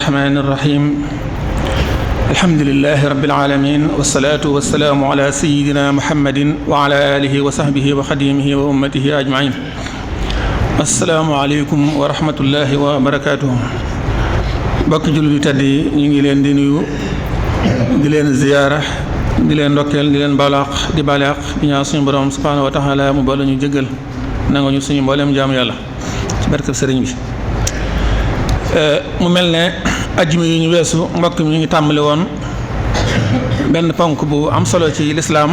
الرحمن الرحيم الحمد لله رب العالمين والصلاة والسلام على سيدنا محمد وعلى آله وصحبه وخديمه وأمته أجمعين. السلام عليكم ورحمة الله وبركاته. bokk jullit yu tedd yi ñu ngi leen di nuyu di leen ziyaara di leen ndokkeel di leen balaax di balaax di ñaan suñu borom subhaanahu wa taala mu boole ñu jéggal nangu ñu suñu mbooleem jaamu yàlla ci barkeb sëriñ bi. mu mel ne ajjuma yi ñu weesu mbokk mi ñu ngi tàmbali woon benn ponk bu am solo ci lislaam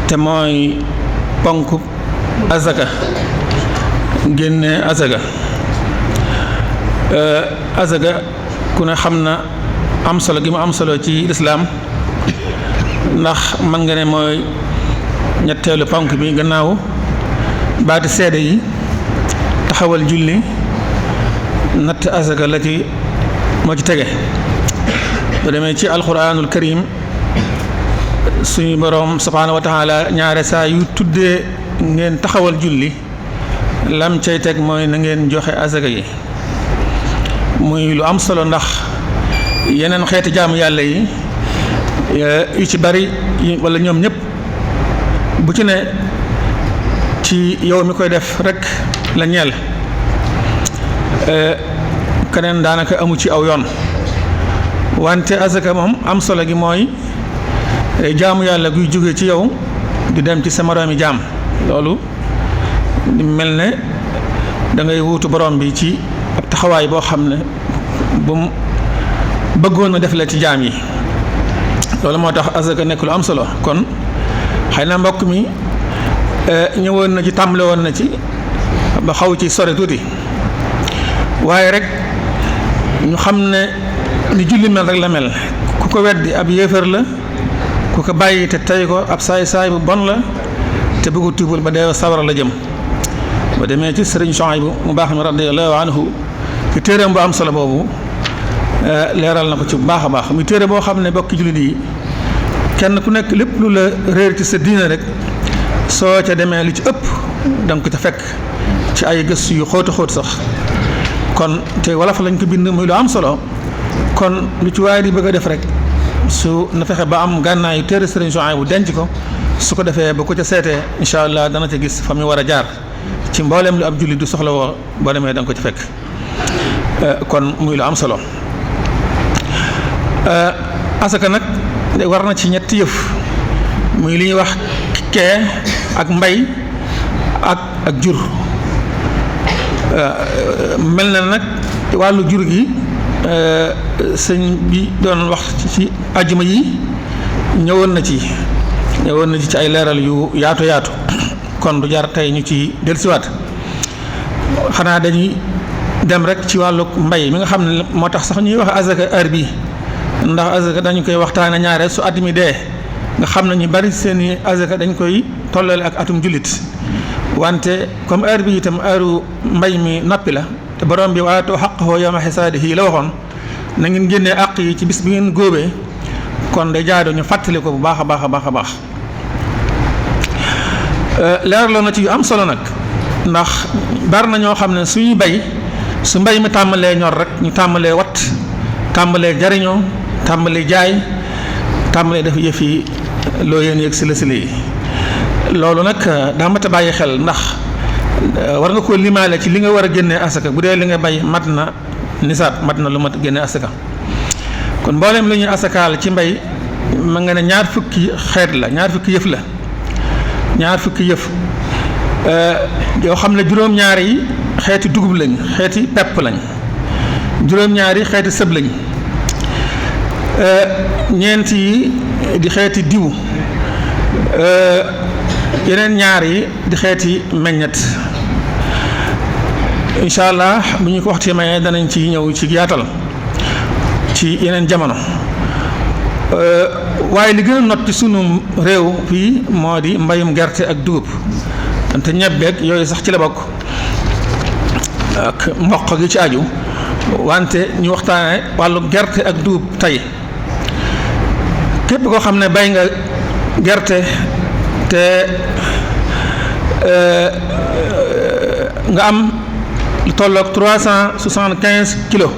te mooy ponk azaka génne azaka. azaka ku ne xam na am solo gi mu am solo ci lislaam ndax mën nga ne mooy ñetteelu ponk bi gannaaw baati seede yi taxawal julli natt azaka la ci moo ci tege. bu demee ci alquranul karim suñu boroom subhaanahu wa taala ñaare saa yu tuddee ngeen taxawal julli lam cay teg mooy na ngeen joxe azaka yi muy lu am solo ndax yeneen xeeti jaamu yàlla yi yu ci bari wala ñoom ñëpp bu ci ne ci yow mi koy def rek la ñeel keneen daanaka amu ci aw yoon wante azaka moom am solo gi mooy jaamu yàlla guy jóge ci yow di dem ci sa moroomi jaam loolu mel ne da ngay wuutu borom bi ci ab taxawaay boo xam ne bu mu bëggoon na def la ci jaam yi loolu moo tax azaka nekk lu am solo. kon xëy na mbokk mi ñëwoon na ci tàmbale woon na ci ba xaw ci sore tuuti waaye rek ñu xam ne ni julli mel rek la mel ku ko weddi ab yéefar la ku ko bàyyi te tey ko ab saay bu bon la te bëggu tuubul ba dee sawara la jëm. ba demee ci sëriñ Suhaybu mu baax mi radiyallahu anhu ci téereem bu am solo boobu leeral na ko ci bu baax a baax muy téere boo xam ne bokki jullit yi kenn ku nekk lépp lu la réer ci sa diine rek soo ca demee lu ci ëpp da nga ko ca fekk ci ay gëstu yu xóot a xóot sax. kon te wolof lañ ko bind muy lu am solo kon lu ci waaye di bëgg a def rek su na fexe ba am gànnaayu téere sëriñ Suhaybu denc ko su ko defee ba ko ca seetee incha allah dana ca gis fa mu war a jaar ci mboolem lu ab jullit du soxla woo boo demee da nga ko ci fekk. kon muy lu am solo. asaka nag war na ci ñetti yëf muy li ñuy wax kee ak mbay ak jur. mel na nag wàllu jur gi sëñ bi doon wax ci àjjuma yi ñëwoon na ci ci ay leeral yu yaatu kon du jar tey ñu ci dellusiwaat xanaa dañuy dem rek ci wàllu mbay mi nga xam ne moo tax sax ñuy wax azaka heure bi ndax azaka dañu koy waxtaane ñaare su at mi dee nga xam ne ñu bari seeni azaka dañ koy tollale ak atum jullit wante comme heure bi itam heure mbay mi noppi la te borom bi waatoo haqqahu yawma hasaadihi la waxoon na ngeen génnee àq yi ci bis bi ngeen góobee kon day jaadu ñu fàttali ko bu baax a baax. leeraloo na ci yu am solo nag ndax bari na ñoo xam ne suñuy bay su mbay mi tàmbalee ñor rek ñu tàmbalee wat tàmbalee jariñoo tàmbalee jaay tàmbalee def yëf yi loo yéen yëg si la yi loolu nag daa mat a bàyyi xel ndax war nga koo limaale ci li nga war a génnee asaka bu dee li nga bay mat na nisaab mat na lu mat génnee asaka. kon mboolem lu ñuy asakaal ci mbay ma nga ne ñaar fukki xeet la ñaar fukki yëf la ñaar fukki yëf yoo xam ne juróom-ñaar yi xeeti dugub lañ xeeti pepp lañ juróom-ñaar yi xeeti sëb lañ ñeent yi di xeeti diw yeneen ñaar yi di xeeti meññet. incha allah bu ñu ko waxtu mayee danañ ci ñëw ci yaatal ci yeneen jamono waaye li gën a not ci sunu réew fii moo di mbayum gerte ak dugub te ñebbeeg yooyu sax ci la bokk ak mboq gi ci aju wante ñu waxtaane wàllu gerte ak dugub tey képp koo xam ne bay nga gerte te nga am lu tolloog 375 kilos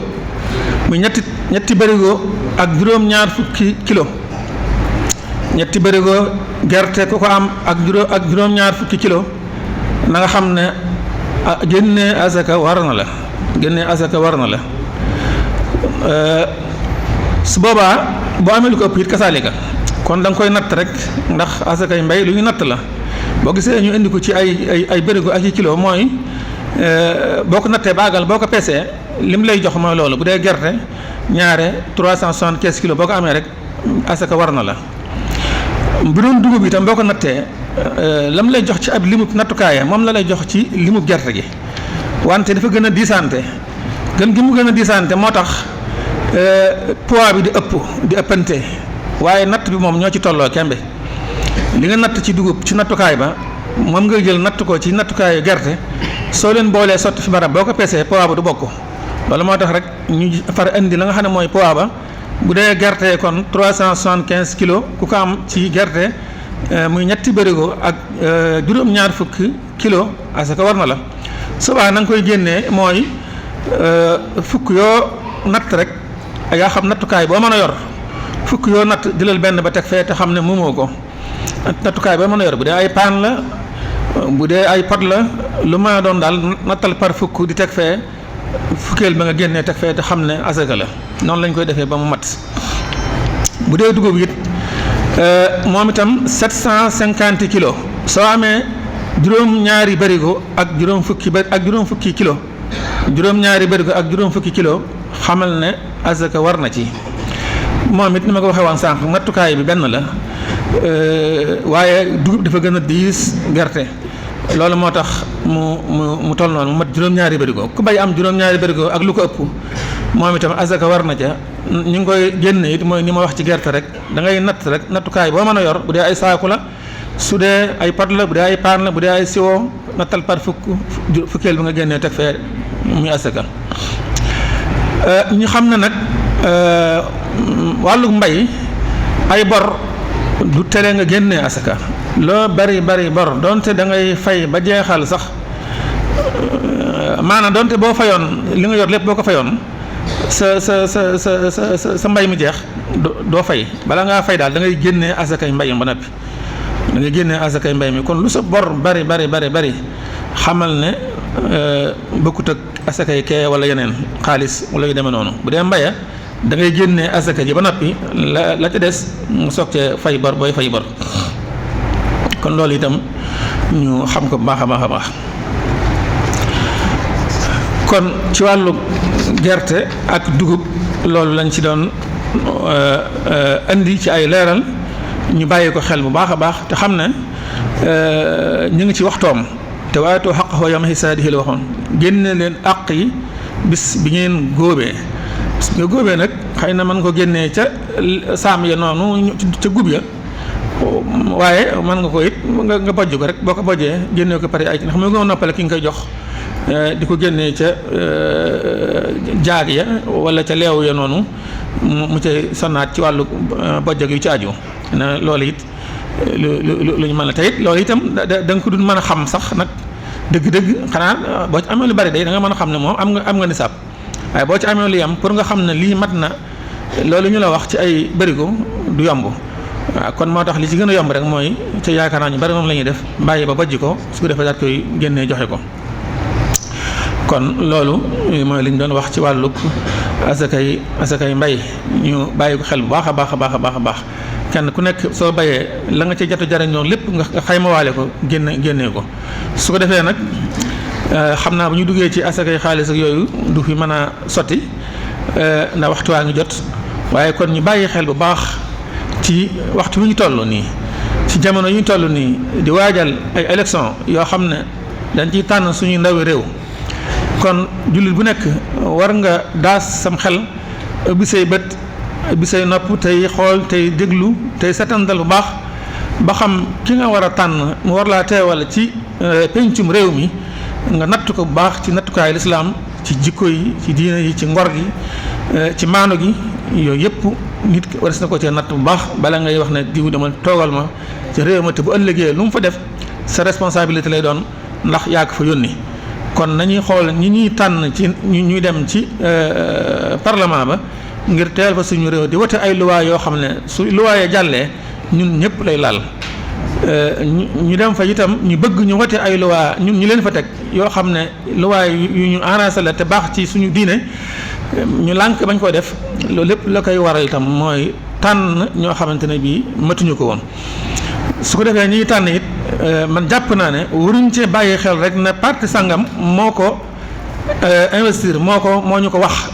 muy ñetti bërigo ak juróom-ñaar fukki kilo ñetti bërigo gerte ku ko am ak juróom-ñaar fukki kilo na nga xam ne génnee asaka war na la su boobaa boo amee lu ko ëpp it kasaalika kon da nga koy natt rek ndax asakay mbay lu ñu natt la boo gisee ñu indi ko ci ay bërigo ak i kilo mooy boo ko nattee baagal boo ko peesee lim lay jox mooy loolu bu dee gerte ñaare 375 kilos boo ko amee rek asaka war na la bu doon dugub itam boo ko nattee lam lay jox ci ab limub nattukaaya moom la lay jox ci limub gerte gi wante dafa gën a diisante gën gi mu gën a diisante moo tax poids bi di ëppante waaye natt bi moom ñoo ci tolloo kembe li nga natt ci dugub ci nattukaay ba moom nga jël natt ko ci nattukaayu gerte soo leen boolee sotti fi barab boo ko peesee poids ba du bokk loolu moo tax rek ñu far indi la nga xam ne mooy poids ba bu dee gerte kon 375 kilos ku ko am ci gerte muy ñetti bërigo ak juróom-ñaar fukki kilo asaka war na la subaa na nga koy génnee mooy fukk yoo natt rek yaa xam nattukaay boo mën a yor fukk yoo natt jëlal benn ba teg fee te xam ne moomoo ko nattukaay boo mën a yor bu dee ay paan la bu dee ay pot la lu ma doon daal nattal par fukk di teg fee fukkeel ba nga génnee teg fee te xam ne asaka la noonu lañ koy defee ba mu mat bu dee dugub it moom itam 750 kilos soo amee juróom-ñaari bërigo ak juróom fukki kilo juróom-ñaari bërigo ak juróom fukki kilo xamal ne asaka war na ci moom it ni ma ko waxee woon sànq nattukaay bi benn la waaye dugub dafa gën a diis gerte loolu moo tax mu toll noonu mu mat juróom-ñaari bërigo ku bay am juróom-ñaari bërigo ak lu ko ëpp moom itam asaka war na ca ñu ngi koy génne it mooy ni ma wax ci gerte rek da ngay natt rek nattukaay boo mën a yor bu dee ay saaku la su dee ay pot la bu dee ay paan la bu dee ay siwo nattal par fukkeel bi nga génnee teg fee muy asaka ñu xam ne nag wàllu mbay ay bor du tere nga génnee asaka loo bari bor donte da ngay fay ba jeexal sax maanaam donte boo fayoon li nga yor lépp boo ko fayoon sa mbay mi jeex doo fay bala ngaa fay daal da ngay génnee asakay mbay mi ba noppi da ngay génnee asakay mbay mi kon lu sa bor bari xamal ne bokkut ak asakay kee wala yeneen xaalis wala yu demee noonu bu dee mbaya da ngay génnee asaka ji ba noppi la ca des mu soog cee fay bor booy fay bor kon loolu itam ñu xam ko bu baax a baax kon ci wàllu gerte ak dugub loolu lañ ci doon indi ci ay leeral ñu bàyyi ko xel bu baax a baax te xam ne ñu ngi ci waxtoom te waatoo xaqahu yawma hisaadihi la waxoon génne leen àq yi bis bi ngeen góobee nga góobee nag xëy na mën ko génnee ca saam ya noonu ca gub ya waaye mën nga ko it nga bojj ko rek boo ko bojjee génnee ko pare ay ndax mu nga noppale ki nga koy jox di ko génnee ca jaag ya wala ca leew ya noonu mu cay sonnaat ci wàllu bojjag yu ci aju na loolu it lu ñu mën a tey loolu itam da nga ko dul mën a xam sax nag dëgg-dëgg xanaa boo ci amee lu bari day da nga mën a xam ne moom am nga nisaab waaye boo ci amee lu yam pour nga xam ne lii mat na loolu ñu la wax ci ay bërigo du yomb waaw kon moo tax li ci gën a yomb rek mooy ca yaakaar naa ñu bari moom la ñuy def bàyyi ba bojj ko su ko defee daat koy génnee joxe ko kon loolu mooy li ñu doon wax ci wàllu asakay mbay ñu bàyyi ko xel bu baax a baax kenn ku nekk soo bayee la nga ci jot jariñoo lépp nga xaymawaale ko génnee ko su ko defee nag xam naa bu ñu duggee ci asakay xaalis ak yooyu du fi mën a sotti ndax waxtu waa ngi jot waaye kon ñu bàyyi xel bu baax ci waxtu wi ñu toll nii ci jamono yi ñu toll nii di waajal ay élection yoo xam ne dañ ciy tànn suñuy ndawi réew kon jullit bu nekk war nga daas sam xel ubbi say bët ubbi say nopp tey xool tey déglu tey setantal bu baax ba xam ki nga war a tànn mu war laa teewal ci pencum réew mi nga natt ko bu baax ci nattukaayu lislaam ci jikko yi ci diine yi ci ngor gi ci maano gi yooyu yëpp nit ki waras na ko cee natt bu baax bala ngay wax ne diw dama toogal ma ci réew ma te bu ëllëgee lu mu fa def sa responsabilité lay doon ndax yaa ko fa yónni kon nañuy xool ñi ñuy tànn ci ñuy dem ci parlement ba ngir teel fa suñu réew di wote ay loi yoo xam ne su loi ya jàllee ñun ñëpp lay laal. ñu dem fa itam ñu bëgg ñu wote ay loi ñun ñu leen fa teg yoo xam ne loi yu ñu arrangé la te baax ci suñu diine ñu lànk bañ ko def loolu lépp la koy waral itam mooy tànn ñoo xamante ne bii matuñu ko woon. su ko defee ñuy tànn it man jàpp naa ne waruñ cee bàyyi xel rek ne parti sangam moo ko investir moo ñu ko wax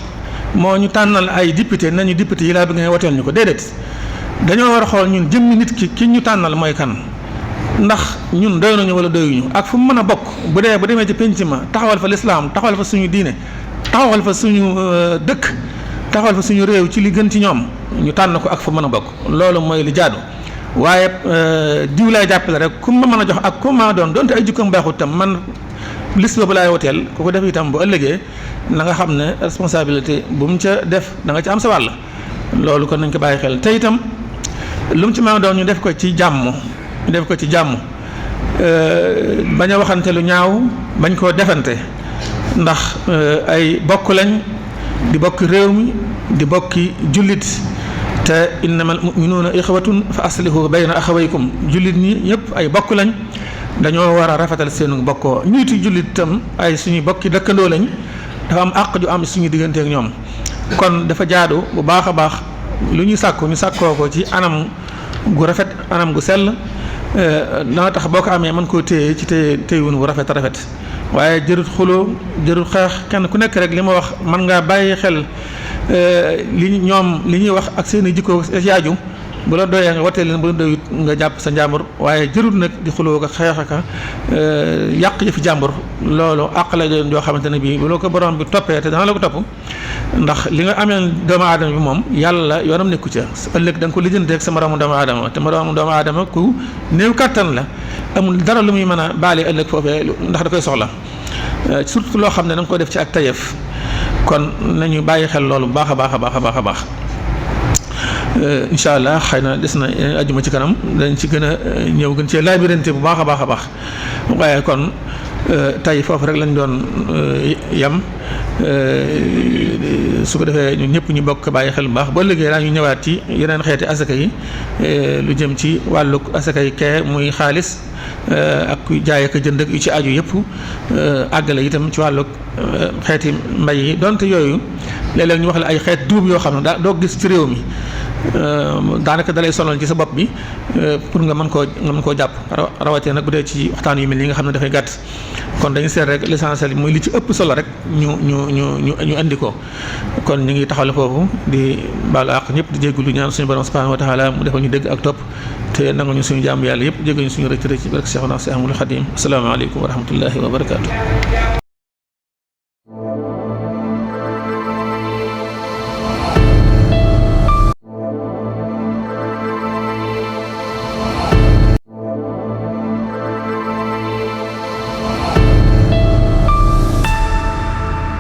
moo ñu tànnal ay député nañu député yi laa bëgg nga woteel ñu ko déedéet. dañoo war a xool ñun jëmmi nit ki ñu tànnal mooy kan ndax ñun doy nañu wala doyuñu ak fu mu mën a bokk bu demee ci penc ma taxawal fa lislaam taxawal fa suñu diine taxawal fa suñu dëkk taxawal fa suñu réew ci li gën ci ñoom ñu tànn ko ak fu mën a bokk loolu mooy li jaadu waaye diw laay jàppale rek ku ma mën a jox ak ku ma doon donte ay jikkoom baaxut tam man liste boobu laay woteel ku ko def itam bu ëllëgee na nga xam ne responsabilité bu mu ca def da nga ci am sa wàll loolu kon nañ ko bàyyi xel te itam lu mu ci mën a doon ñu def ko ci jàmm bañ a waxante lu ñaaw bañ koo defante ndax ay bokk lañ di bokk réew mi di bokki jullit te innamal mu'minuuna ixwatun fa aslihu bayna axawaykum jullit ñi ñëpp ay bokk lañ dañoo war a rafetal seenu bokkoo ñiiti jullit itam ay suñu bokki dëkkandoo lañ dafa am àq ju am suñu diggante ak ñoom kon dafa jaadu bu baax a baax lu ñu sàkkoo ko ci anam gu rafet anam gu sell dana tax boo ko amee mën koo téye ci téyewun bu rafet waaye jërut xuloo jërut xeex kenn ku nekk rek li ma wax mën ngaa bàyyi xel li ñuy wax ak seen i jikko yaaju bu la doyee nga watee leen bu la doyut nga jàpp sa njàmbur waaye jërut nag di xuloo ko xeex aka yàq yëfi jàmbur loolu àq la joo xamante ne bii bu la ko borom bi toppee te dana la ko topp ndax li nga amee doomu aadama bi moom yàlla yoonam nekku ca ëllëg da nga ko lijjanteeg sa moroomu doomu aadama te moroomu doomu aadama ku néew kattan la amul dara lu muy mën a baale ëllëg foofee ndax da koy soxla surtout loo xam ne da nga ko def ci ak tayef kon nañu bàyyi xel loolu bu baax a baax incha allah xëy na des na ajuma ci kanam dañ ci gën a ñëw gën cee labirante bu baax a baax waaye kon tey foofu rek lañ doon yem su ko defee ñun ñëpp ñu bokk bàyyi xel bu baax ba léegi daa ñu ñëwaat ci yeneen xeeti asaka yi lu jëm ci wàllu asaka yi kee muy xaalis ak jaay ak jënd ak yu ci aju yëpp àggale itam ci wàllu xeeti mbay yi donte yooyu léeg-léeg ñu wax la ay xeet duub yoo xam ne daa doo gis ci réew mi daanaka dalay sonal ci sa bopp bi pour nga mën koo jàpp rawatee nag bu dee ci waxtaan yu mel nii nga xam ne dafay gàtt kon dañu seet rek l'essentiel bi mooy li ci ëpp solo rek ñu andi ko kon ñu ngi taxawle foofu di baalu àq ñëpp di jégalu ñaan suñu borom subhanahu wa taala mu defal ñu dégg ak topp te nangu ñu suñu jàmm yàlla yëpp jégal ñu suñu rëcc rëcc barke Cheikhuna Cheikh Ahmadul Khadim asalaamaaleykum wa rahmatullahi wa barakaatu.